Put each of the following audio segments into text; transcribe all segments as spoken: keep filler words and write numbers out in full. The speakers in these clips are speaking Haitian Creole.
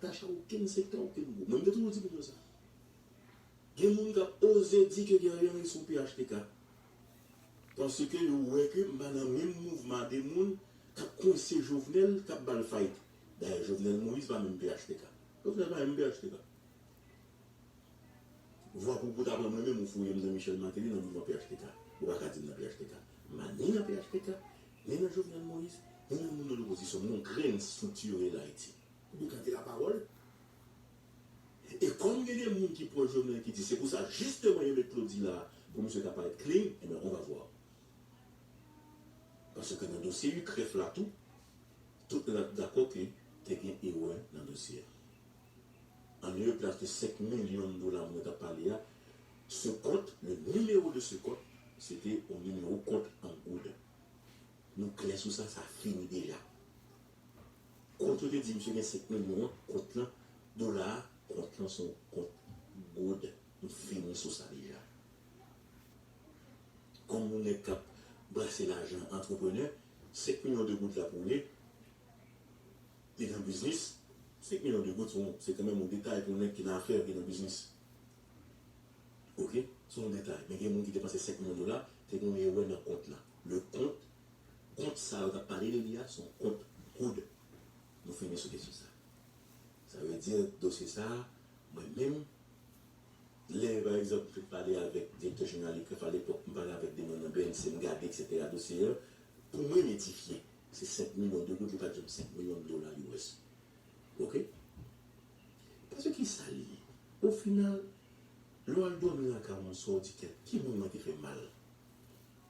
atache a okenn sektè, okenn gwoup. Mwen, m te toujou di moun yo sa. Gen moun k ap oze di ke Guerrier Henry se yon P H T K. Paske yo wè ke m pa nan menm mouvman a de moun k ap kwense Jovenel, k ap ba l fight. Dayè, Jovenel Moïse pa menm P H T K. Jovenel pa menm P H T K. Vwa pou pou ta pran mwen menm, ou fouye m nan Michel Martelly, nan mouvman P H T K. Ou pa ka di m nan P H T K. M pa ni nan P H T K, ni nan Jovenel Moïse, ni nan moun nan lopozisyon. M yon grenn estriktirel Ayiti. Ou gade lapawòl. E kòm gen de moun ki pwòch Jovenel ki di se pou sa jisteman yo met Claudy la, pou misye ka parèt clean, ebyen, on va voir. Paske nan dosye Ucref la tou, tout moun ap dakò ke te gen erè nan dosye a. An lieu plas de senk milyon dola moun yo t ap pale a, ce compte, le numéro de ce compte, se te yon nimewo kont an goud. Nou klè sou sa, sa fini deja. Kont yo te di misye gen senk milyon an, kont lan, dola a, kont lan se yon kont goud. Nou fini sou sa deja. Kòm yon nèg k ap brase lajan, antreprenè, senk milyon de goud la pou li, li nan biznis, senk milyon de goud se yon, se kanmenm yon detay pou yon nèg ki nan afè, ki nan biznis. Oke? Se yon detay. Men gen moun ki depanse senk milyon dola, te gen yon erè nan kont la. Le kont, kont sa yo t ap pale de li a, se yon kont goud. Nou fini sou kesyon sa. Sa vle di, dosye sa a, mwen menm, lè, pa egzanp, m fin pale avèk direktè jeneral Ucref alepòk, m pale avèk de moun nan B N C, m gade, etsetera, dosye a, pou mwen, m edifye. Se senk milyon de goud, li pa t janm senk milyon dola U S. Oke? Paske ki sa li ye? Ofinal, lè w al dòmi lakay ou yon swa, w di, "Kèt, ki moun mwen te fè mal?"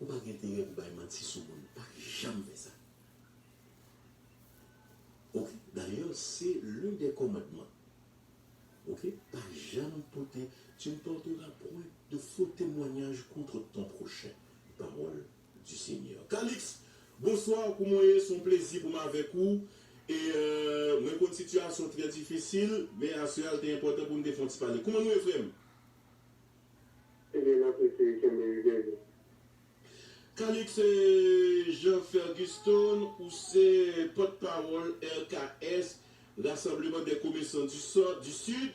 Ou pa gen enterè pou bay manti sou moun. Pa janm fè sa. Oke? Dayè, se l'un des commandements. Oke? Pa janm pote, "Tu ne porteras point de faux témoignages contre ton prochain." Parole du Seigneur. Calix, bonswa, kouman w ye? Se yon plezi pou m avèk ou. E, euh, mwen konn sitiyasyon trè difisil, men aswè a, l te enpòtan pou n te fè yon ti pale. Kouman nou ye, frè m? Ebyen, n ap eseye kenbe yo dèyè. Calix, eh, Jean Ferguston, ou se pòtpawòl R K S, Rassemblement des Commerçants du Sud, du Sud.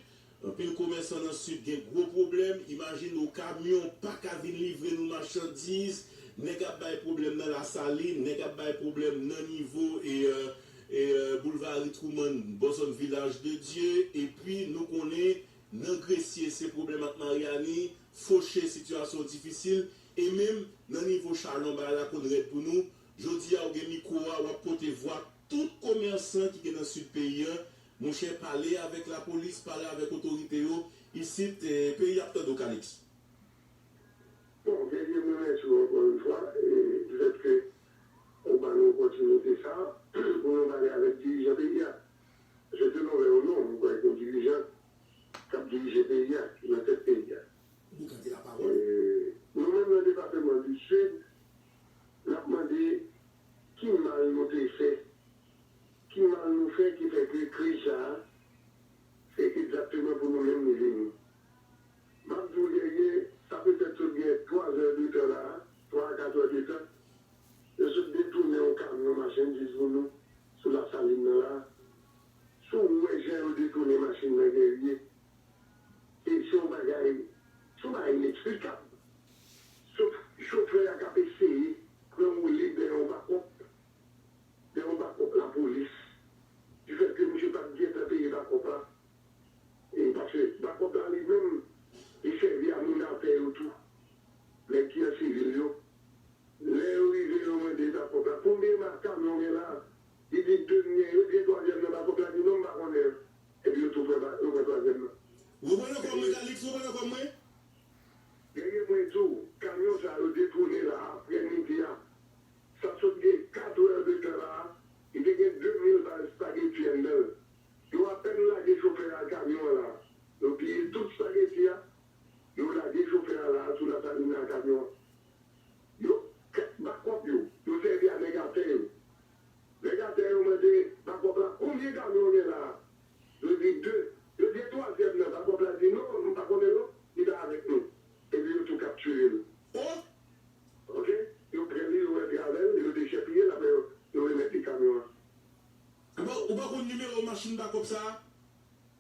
Anpil komèsan nan Sid gen gwo pwoblèm. Imajine w, kamyon pa ka vin livre nou machandiz. Nèg ap bay pwoblèm nan Lasalin, nèg ap bay pwoblèm nan nivo e, eh, eh, Boulvari Truman, bò zòn Vilaj de Dye. Epi nou konnen nan Gresye, se pwoblèm ak Maryani, Foche, sitiyasyon difisil. E menm nan nivo Chalon, bagay la konn rèd pou nou. Jodi a, ou gen mikwo a, w ap pote vwa tout komèsan ki gen nan Sid peyi a. Monchè, pale avèk lapolis, pale avèk otorite yo. Isit, eh, peyi ap tande w, Calix. Bon, Guerrier, mwen remèsye w ankò yon fwa, e, du fait que ou ba nou opòtinite sa a, pou nou pale avèk dirijan peyi a. Je te nommer un nom, mwen kwè ke yon dirijan k ap dirije peyi a, ki nan tèt peyi a. Ou gade lapawòl. E, nou menm nan depatman di Sid, n ap mande ki mal nou te fè, ki mal nou fè ki fè ke kriz sa a, se egzakteman pou nou menm li vini. M ap di w, Guerrier, sa petèt sot gen twa zè de tan la a, twa a kat è de tan, yo sot detounen yon kamyon machandiz pou nou sou Lasalin nan la a.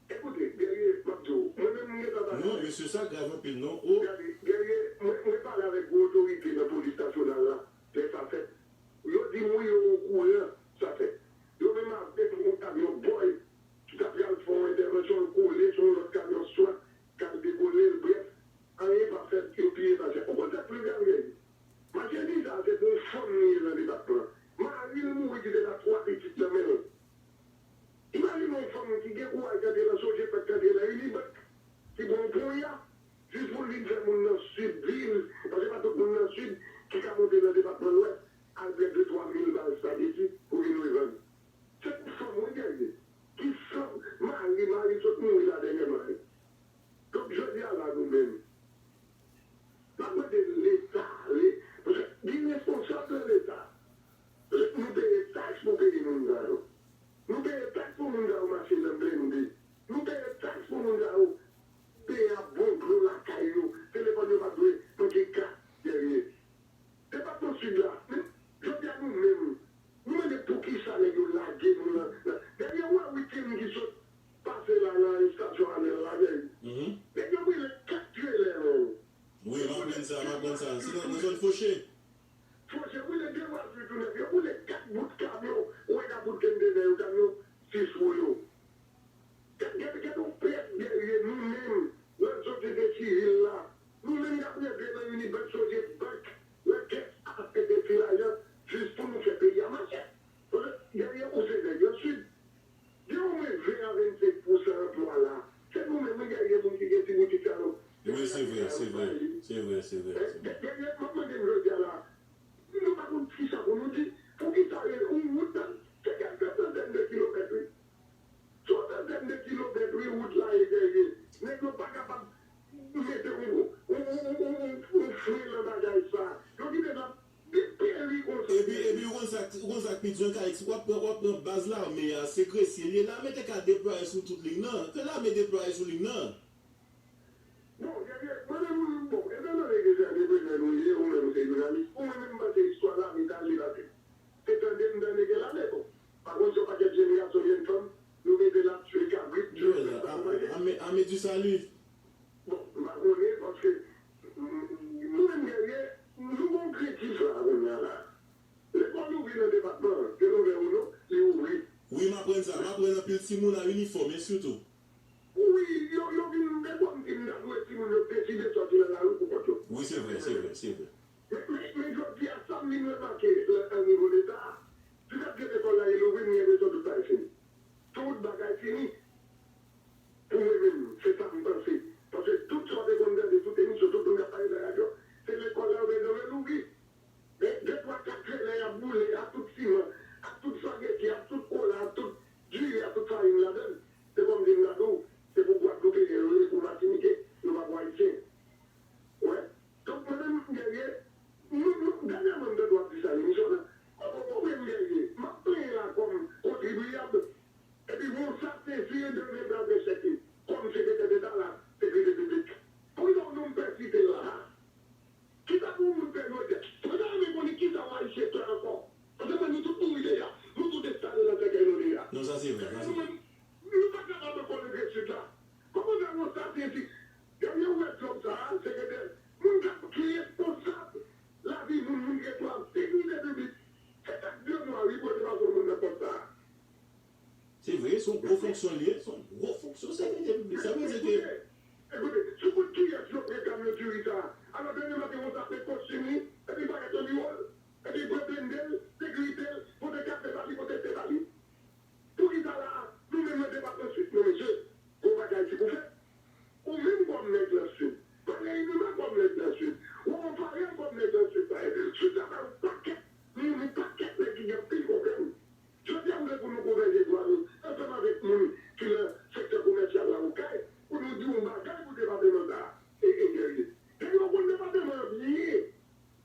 Ekoute, Guerrier, m ap di w, mwen menm m gentan pale avèk. Non, mesye, sa grav anpil, non. O. Gade, Guerrier, mwen, mwen pale avèk gwo otorite nan polis nasyonal la, lè sa fèt. Yo di m wi, yo okouran sa fèt. Yo menm avèk yon kamyon bòy ki ta pral fè yon entèvansyon, l kole sou yon lòt kamyon swat k al dekole l, brèf, anyen pa fèt, yo piye machann. Ou konn sa k pi grav, Guerrier? Machann sa a se pou yon fanm li ye nan depatman an. Mari l mouri kite l ak twa pitit nan men l. Imajine yon fanm ki gen kouraj antre nan, sonje fèk antre nan Unibank, ki pran yon ponya, jis pou l vin fè moun nan Sid viv, paske pa tout moun nan Sid ki ka monte nan depatman Lwès, al pran de twa mil bal espageti pou vin revann. Se yon fanm, wi, Guerrier, ki san mari, mari sot mouri la dènyèman. Donk, jodi a la, nou menm, n ap mande Leta, le, paske gen responsab nan Leta. Paske nou peye taks pou peye moun sa yo. Nou peye taks pou moun sa yo mache nan blende. Nou peye taks pou moun sa yo peye ap bon dlo lakay yo. Telefòn yo pa dwe manke kat, Guerrier. Depatman Sid la, men, jodi a nou menm, nou mande poukisa nèg yo lage nou nan, nan, Guerrier, ou wè weekend ki sot pase la nan estasyon Anèl la, Guerrier. Mhm. Nèg yo brile kat trelè, non. Wi, m aprann sa, m aprann sa. Se nan, nan zòn Foche. Foche brile de vwazin tou nèt. Yo brile kat bout kamyon, ou wè ka bout kentene yo, kamyon sis wou yo. Gad, gad, gad yon pèp, Guerrier, nou menm, nan sosyete sivil la, nou menm k ap rete nan Unibank, sonje bank, nan kès ap ede ti lajan, jis pou nou fè peyi a mache. Paske, Guerrier, ou se nèg nan Sid. Gen omwen ven a vennsenk pousan anplwa la. Se nou menm, wi, Guerrier, moun ki gen ti boutik sa yo. Wi, se vre, se vre. Se vre, se vre, se vre. Guerrier, m ap mande n jodi a la, nou pa konn kisa pou nou di. Poukisa yon wout nan, se kèlke santèn de kilomèt, wi. Se yon santèn de kilomèt, wi, wout la ye, Guerrier. Nèg yo pa kapab mete yon, yon, yon, yon, yon, yon fren nan bagay sa. Yo kite n ap deperi konsa. Epi, epi, ou konn sa, ou konn sa k pi di, w ap pran, w ap pran baz lame a, se Gresye l ye, lame te ka deplwaye sou tout liy nan, ke lame deplwaye sou liy nan. Bon, Guerrier, mwen menm, bon, etan done ke se antreprenè nou ye, ou menm ou se jounalis, pou mwen menm, m panse istwa lame ta li pase. Se tande m tande gen lame, bon. Pa konn si yon pakèt jenn gason, jenn fanm, nou mete l ap tchwe kabrit, tchwe bèt la pou manje. Ame, ame di sali. Bon, m pa konnen, paske, m, m, nou menm, Guerrier, nou gon krentif la, kounye a la. Lekòl ouvri nan depatman an, ke l ouvè ou non, li ouvri. Wi, m aprann sa, m aprann anpil timoun a inifòm, e sitou. Wi, yo, yo vin, men kòmsi m ta dwe timoun yo deside sòti nan lari pou kont yo. Wi, se vre, se vre, se vre. Men, men, men jodi a, sa m vin remake, euh, a nivo Leta a, ti sa k gen lekòl la, li louvri, m gen enpresyon tout bagay fini. Tout bagay fini. Pou mwen menm, se sa m panse. Paske tout sa w te konn tande, tout emisyon, tout moun k ap pale nan radyo, se lekòl la yo bezwen relouvri. Men de twa kat trelè y ap boule ak tout siman, ak tout espageti, ak tout kola, ak tout diri, ak tout farin ladan l. Se kòmsi m ta di w, se pou Gwadloupeyen yo ye, pou Matinitye, yo pa pou Ayisyen. Wè. Donk, mwen menm, Guerrier, nou, nou, dènyèman, m tande w ap di sa nan emisyon w lan. Ou konprann, Guerrier, m ap plenyen la kòm kontribyab. Epi, bon, sa se si demen pral gen chèk li. Kòm sekretè deta la, sekirite piblik. Poukisa w di w m pèsiste la? Kisa pou moun fè jodi a? Mwen ta renmen konnen kisa w Ayisyen fè ankò. Paske mwen, nou tout mouri deja. Nou tout enstale nan sèkèy nou deja. Non, sa se vre, sa se vre. Nou pa kapab ankò rete Sid la. Kòman fè yon sase di, dènye wè djòb sa a, se rete moun k ap ki responsab lavi moun, moun ki responsab sekirite piblik. Se chak de mwa, wi, pou yo te pase yon moun nan pòs sa a. Se vre, se yon gwo fonksyon li ye, se yon gwo fonksyon sekirite piblik. Sa vle di ke. Ekoute, ekoute, sou kont kiyès yo pran kamyon diri sa a? Alò, dènye maten, yon sase kòstim li, epi parèt nan biwo l, epi pran blende l, sekirite l, pote kafe ba li, pote te ba li. Poukisa la a, nou menm nan depatman Sid, non, mesye, gon bagay ki pou fèt. Ou menm kòm nèg nan Sid, pale inima kòm nèg nan Sid, ou wè yon parèy kòm nèg nan Sid, parèy Sid la bay yon pakèt moun, yon pakèt nèg ki gen anpil pwoblèm. Jodi a, m vle pou nou konvèje dwa nou ansanm avèk moun ki nan sektè komèsyal la Okay, pou nou di yon bagay pou depatman sa a, e, e, Guerrier. Guerrier, ou konn depatman an byen.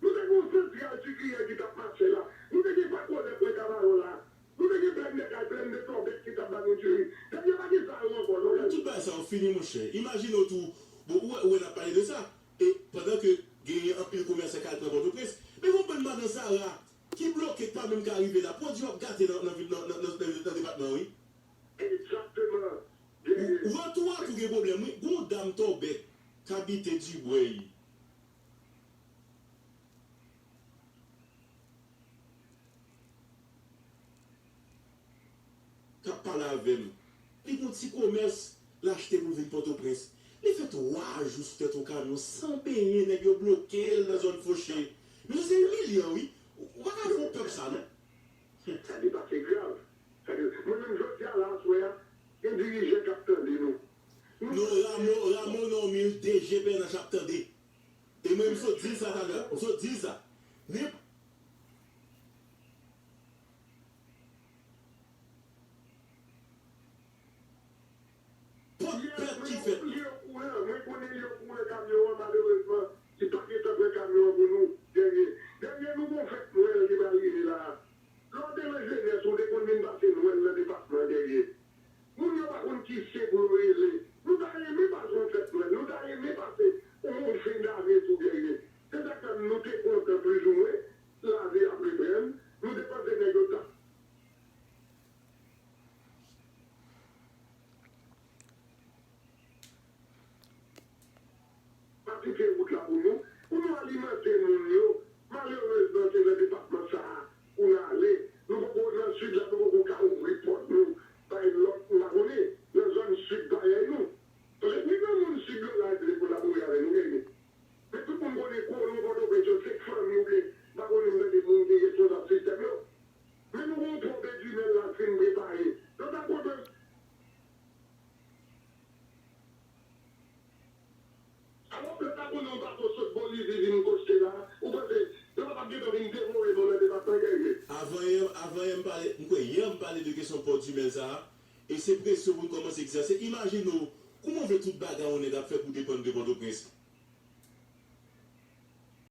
Nou te gen yon santral sikriyè ki t ap mache la. Nou te gen pakolè pwen Kavayon la. Nou te gen plèn de kay, plèn de tòbèt ki t ap ba nou diri. Dènye pa gen sa yo ankò, non. Tout bagay sa yo fini, monchè. Imajine w tou, bon, ou wè, ou wè n ap pale de sa. E pandan ke genyen anpil komèsan k al pran Pòtoprens, men gon bann madan Sara ki bloke, k pa menm ka rive la. Pwodui yo ap gate nan, nan vil, nan, nan, nan, nan, nan depatman an, wi. Egzakteman. Ou, ou Gen pwoblèm, wi. Gon dam Tòbèt k abite Dibwèy k ap pale avè m. Li gon ti komès, l achte pou l vin Pòtoprens. Li fè twa jou sou tèt yon kamyon san benyen, nèg yo bloke l nan zòn Foche. Mesye, se imilyan, wi. Ou pa ka fè yon pèp sa, non. Sa depase grav. Sa de, mwen menm jodi a la aswè a, gen dirijan k ap tande nou. Nou Non, Rameau, Rameau non, men D G P N H ap tande. E mwen, m sot di l sa talè. M sot di l sa. Nenpòt pèt ki fèt. Mwen konnen li okouran, mwen konnen li okouran kamyon an, malerezman, li pa gentan pran kamyon an pou nou, Guerrier. Guerrier, nou gon fèt Nwèl ki pral rive la a. Lè w te nan jenès ou, w te konn vin pase Nwèl nan depatman, Guerrier. Moun yo pa konn ki sen pou yo rele. Nou ta renmen pase yon fèt Nwèl. Nou ta renmen pase yon bon fen dane tou, Guerrier. Se sa k fè nou te kontan plizoumwen, lavi ap reprann. Nou te panse nèg yo t ap pa kite wout la pou nou, pou nou alimante moun yo. Malerezman, se nan depatman sa a pou n ale. Nou poko nan sid la, nou poko ka ouvri pòt nou bay lòt, m pa konnen, nan zòn sid payay nou. Paske pi gran moun sid yo la ki vle kolabore avè nou, Guerrier. Men tout moun konnen kolon Pòtoprens yo, se fanmi oubyen, m pa konnen, m tande moun ki responsab sistèm yo. Men nou gon pwòp Edimèl la k fin prepare. Yo ta kontan. Alò, lè w ta konnen yon bato sot Bolivi vin koste la, ou panse yo pa t ap gentan vin devore nou nan depatman Guerrier? Avan yè, avan yè m pale, m kwè yè m pale de kesyon pò Dimèl sa a, e se presyon pou n kòmanse egzèse. Imajine w, kouman w vle tout bagay yon nèg ap fè pou depann de Pòtoprens?